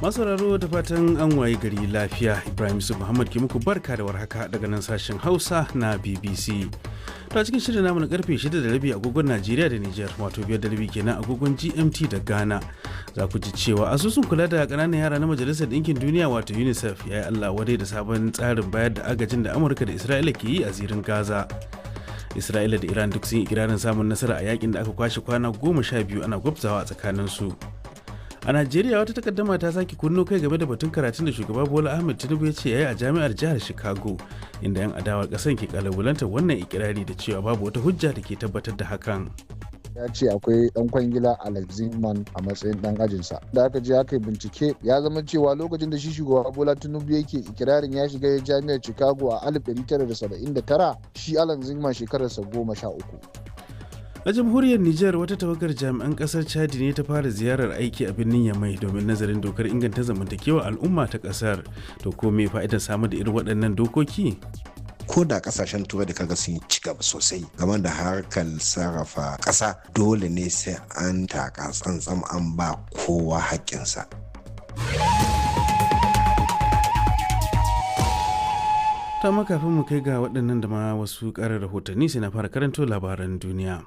Masauraro, da fatan an waye gari lafiya. Ibrahim Yusuf Muhammad ke muku barka da warhaka daga nan sashen Hausa na BBC. Ta cikin shirin namu na karfe 6:30 agogon Najeriya da Nijar, wato 5:30 kenan agogon GMT da Ghana. Za ku ji cewa asusun kula da ƙananan yara na Majalisar Ɗinkin Duniya, wato UNICEF, ya yi Allah wadai da sabon tsarin bayar da agajin da Amurka da Isra'ila ke yi a zirin Gaza. Isra'ila da Iran duk sun yi ikirarin samun nasara a yakin da aka kwashe kwana 12 ana gwabzawa a tsakaninsu. A Najeriya, wata takaddama ta sake kunno kai game da batun karatun da Shugaba Bola Ahmed Tinubu ya ce ya yi a jami'ar jihar Chicago, inda 'yan adawar kasan ke kalubalantar wannan ikirari da cewa babu wata hujja da ke tabbatar da hakan. Ya ce akwai dan kwangila Alex Zingman a matsayin dan ajinsa. Da aka je aka yi bincike, ya zama cewa lokacin da shi Shugaba Bola Tinubu yake ikirarin ya shiga jami'ar Chicago a 1979, shi Alex Zingman shekararsa 13. A jamhuriyar Nijar, wata tawagar jami'an kasar Chadi ne ta fara ziyarar aiki a birnin Yamai domin nazarin dokar inganta zamantakewa al'umma ta kasar. To ko me fa'idar samar da irin waɗannan dokoki? Ko da kasashen Turai da kaga sun ci gaba sosai game da harkar sarrafa ƙasa, dole ne sai an taka tsantsan an ba kowa haƙƙinsa. Ta kafin mu kai ga waɗannan da ma wasu ƙarin rahotanni, sai na fara karanto labaran duniya.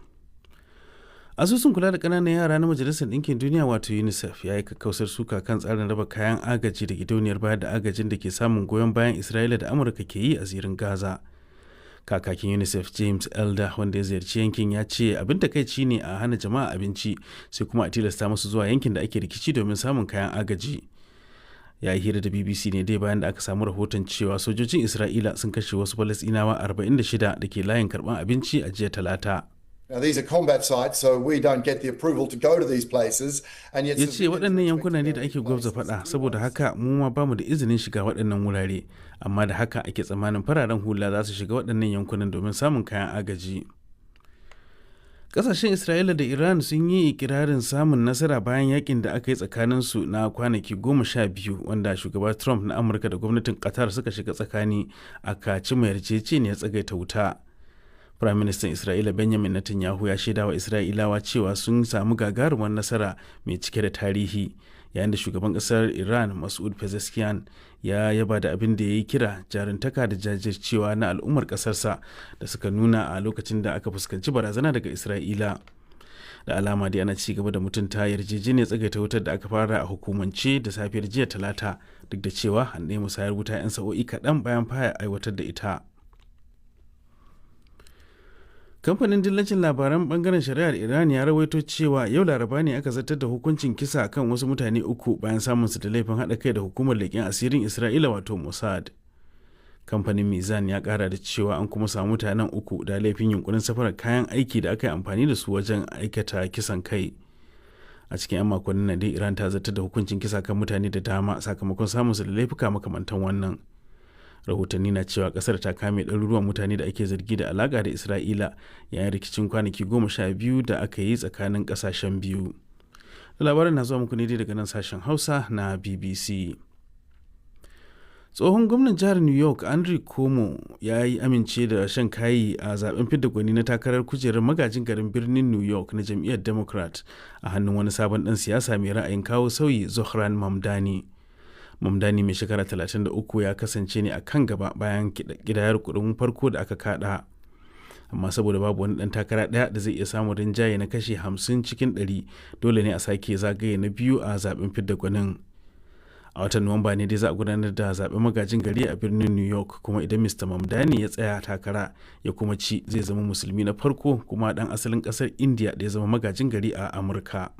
Asusun kula da ƙananan yara na Majalisar Ɗinkin Duniya, wato UNICEF, ya yi kakkausar suka kan tsarin raba kayan agaji da gidauniyar bayar da agajin da ke samun goyon bayan Isra'ila da Amurka ke yi a zirin Gaza. Kakakin UNICEF James Elder, wanda ya ziyarci yankin, ya ce abin takaici ne a hana jama'a abinci sai kuma a tilasta musu zuwa yankin da ake rikici domin samun kayan agaji. Ya yi hira da BBC ne dai bayan da aka samu rahoton cewa sojojin Isra'ila sun kashe wasu Falasɗinawa 46 da ke layin karban abinci a jiya Talata. Now, these are combat sites, so we don't get the approval to go to these places. And yet, Ya ce waɗannan yankuna ne da ake gwabza faɗa, saboda haka mu ma bamu da izinin shiga waɗannan wurare, amma da haka ake tsammanin fararen hula za su shiga waɗannan yankunan domin samun kayan agaji. Ƙasashen Isra'ila da Iran sun yi ikirarin samun nasara bayan yakin da aka yi tsakaninsu na kwanaki 12, wanda Shugaba Trump na Amurka da gwamnatin Qatar suka shiga tsakani aka cimma yarjejeniyar tsagaita wuta. Firaministan Isra'ila Benjamin Netanyahu ya shaidawa Isra'ilawa cewa sun samu gagarumar nasara mai cike da tarihi, yayin da shugaban kasar Iran Masoud Pezeshkian ya yaba da abin da ya yi kira jaruntaka da jajircewa na al'ummar kasarsa da suka nuna a lokacin da aka fuskanci barazana daga Isra'ila. Da alama dai ana ci gaba da mutunta yarjejeniyar tsagaita wutar da aka fara a hukumance da safiyar jiya Talata, duk da cewa an nemi musayar wuta 'yan sa'o'i kaɗan bayan fara aiwatar da ita. Kamfanin dillacin labaran bangaren shari'ar Iran ya rawaito cewa yau Laraba ne aka zartar da hukuncin kisa kan wasu mutane uku bayan samun su da laifin haɗa kai da hukumar leƙen asirin Isra'ila, wato Mossad. Kamfanin Mizan ya kara da cewa an kuma samu mutanen uku da laifin yunkurin safarar kayan aiki da aka yi amfani da su wajen aikata kisan kai. A cikin 'yan makonnin nan dai, Iran ta zartar da hukuncin kisa kan mutane da dama sakamakon samun su da laifuka makamantan wannan. Rahotanni na cewa kasar ta kame ɗaruruwan mutane da ake zargi da alaƙa da Isra'ila yayin rikicin kwanaki 12 da aka yi tsakanin ƙasashen biyu. Labarin na zuwa muku ne daga nan sashen Hausa na BBC. Tsohon gwamnan jihar New York Andrew Cuomo ya yi amince da shan kayi a zaben fidda gwani na takarar kujerar magajin garin birnin New York na jam'iyyar Democrat a hannun wani sabon dan siyasa mai ra'ayin kawo sauyi, Zohran Mamdani. Mamdani mai shekara 33 ya kasance ne a kan gaba bayan kidayar kudin farko da aka kada, amma saboda babu wani dan takara daya da zai iya samun rinjaye na kashi 50 cikin 100, dole ne a sake zagaye na biyu a zaben fidda gwanin. A watan Nuwamba ne dai za a gudanar da zaben magajin gari a birnin New York, kuma idan Mr Mamdani ya tsaya takara ya kuma ci, zai zama Musulmi na farko kuma dan asalin kasar India da ya zama magajin gari a Amurka.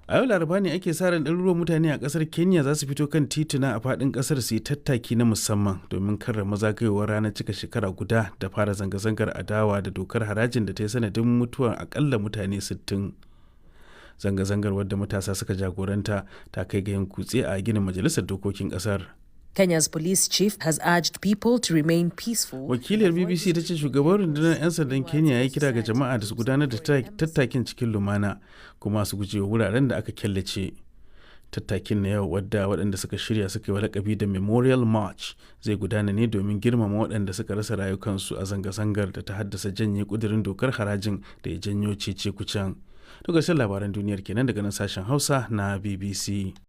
A yau Laraba ne ake sa ran ɗaruruwan mutane a ƙasar Kenya za su fito kan tituna a faɗin ƙasar su yi tattaki na musamman domin karrama zagayowar ranar cika shekara guda da fara zanga-zangar adawa da dokar harajin da ta yi sanadin mutuwar akalla mutane 60. Zanga-zangar, wadda matasa suka jagoranta, ta kai ga yin kutse a ginin majalisar dokokin ƙasar. Kenya's police chief has urged people to remain peaceful. Wakiliyar BBC ta ce shugaban rundunar 'yan sandan Kenya ya kira ga jama'a da su gudanar da tattakin cikin lumana kuma su gujewa wuraren da aka killace. Tattakin na yau, wadda waɗanda suka shirya suka yi lakabi da Memorial March, zai gudana ne domin girmama waɗanda suka rasa rayukansu a zanga-zangar da ta haddasa janye ƙudurin dokar harajin da ya janyo cece kucen. To, ƙarshen labaran duniyar kenan daga nan sashen Hausa na BBC.